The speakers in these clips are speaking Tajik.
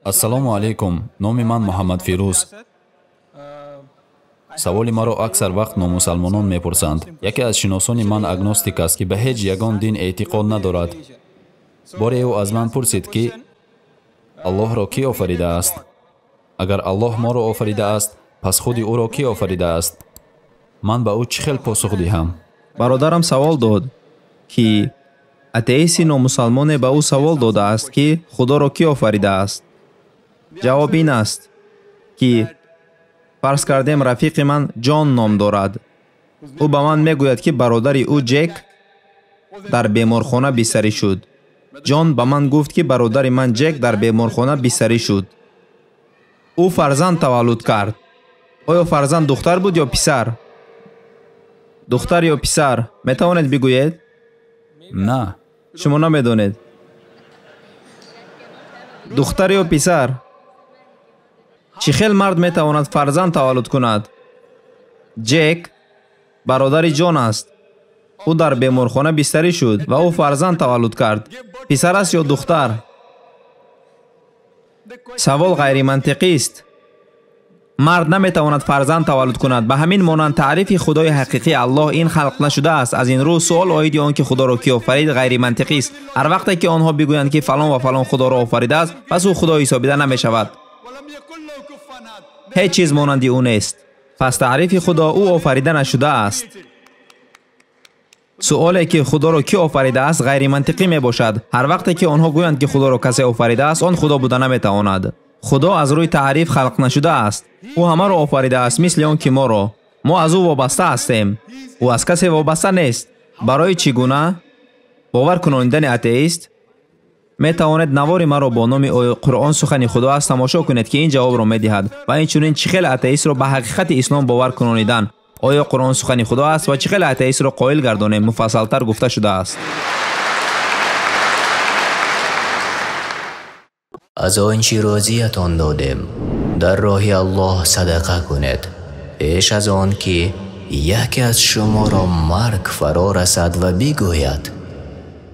Ассалому алайкум, номи ман Муҳаммад Фирӯз. Саволи маро аксар вақт номусалмонон мепурсанд. Яке аз шиносони ман агностик аст, ки ба ҳеҷ ягон дин эътиқод надорад. Боре ӯ аз ман пурсид, ки Аллоҳро кӣ офаридааст? Агар Аллоҳ моро офаридааст, пас худи ӯро кӣ офаридааст? Ман ба ӯ чӣ хел посух диҳам? Бародарам савол дод, ки атеисти номусалмоне ба ӯ савол додааст, ки Худоро кӣ офаридааст? Ҷавоб ин аст, ки фарз кардем рафиқи ман Ҷон ном дорад. Ӯ ба ман мегӯяд, ки бародари ӯ Ҷек дар беморхона бистарӣ шуд. Ҷон ба ман гуфт, ки бародари ман Ҷек дар беморхона бистарӣ шуд. Ӯ фарзанд таваллуд кард. Оё фарзанд духтар буд ё писар? Духтар ё писар? Метавонед бигӯед? На. Шумо намедонед. Духтар ё писар? Чӣ хел мард метавонад фарзанд таваллуд кунад? Ҷек бародари Ҷон аст. Ӯ дар беморхона бистарӣ шуд ва ӯ фарзанд таваллуд кард. Писар аст ё духтар? Савол ғайримантиқист. Мард наметавонад фарзанд таваллуд кунад. Ба ҳамин монанд таърифи Худои ҳақиқӣ Аллоҳ ин халқ нашудааст. Аз ин рӯ суол оиди он ки Худоро кӣ офарид ғайримантиқист. Ҳар вақте ки онҳо бигӯянд, ки фалон ва фалон Худоро офаридааст, пас ӯ Худо ҳисобида намешавад. Ҳеҷ чиз монанди ӯ нест. Пас таърифи Худо ӯ офарида нашудааст. Суоле ки Худоро кӣ офаридааст ғайримантиқӣ мебошад. Ҳар вақте ки онҳо гӯянд, ки Худоро касе офаридааст, он Худо буда наметавонад. Худо аз рӯи таъриф халқ нашудааст. Ӯ ҳамаро офаридааст, мисли он ки моро. Мо аз ӯ вобаста ҳастем. Ӯ аз касе вобаста нест. Барои чӣ гуна бовар кунонидани атеист метавонед навори маро бо номи оё Қуръон сухани Худо аст тамошо кунед, ки ин ҷавобро медиҳад. Ва инчунин чӣ хел атеистро ба ҳақиқати ислом бовар кунонидан, оё Қуръон сухани Худо аст ва чӣ хел атеистро қоил гардонем, муфассалтар гуфта шудааст. Аз он чӣ рӯзиятон додем, дар роҳи Аллоҳ садақа кунед, пеш аз он ки яке аз шуморо марг фаро расад ва бигӯяд: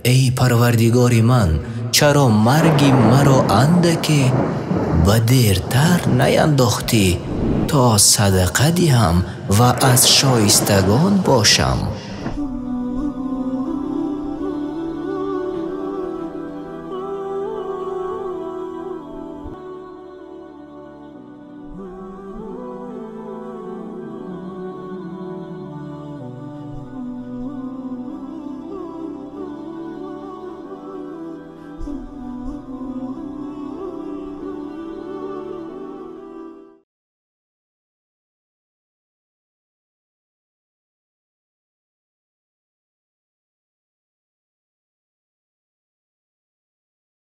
эй Парвардигори ман, чаро марги маро андаке ба дертар наяндохтӣ, то садақа диҳам ва аз шоистагон бошам?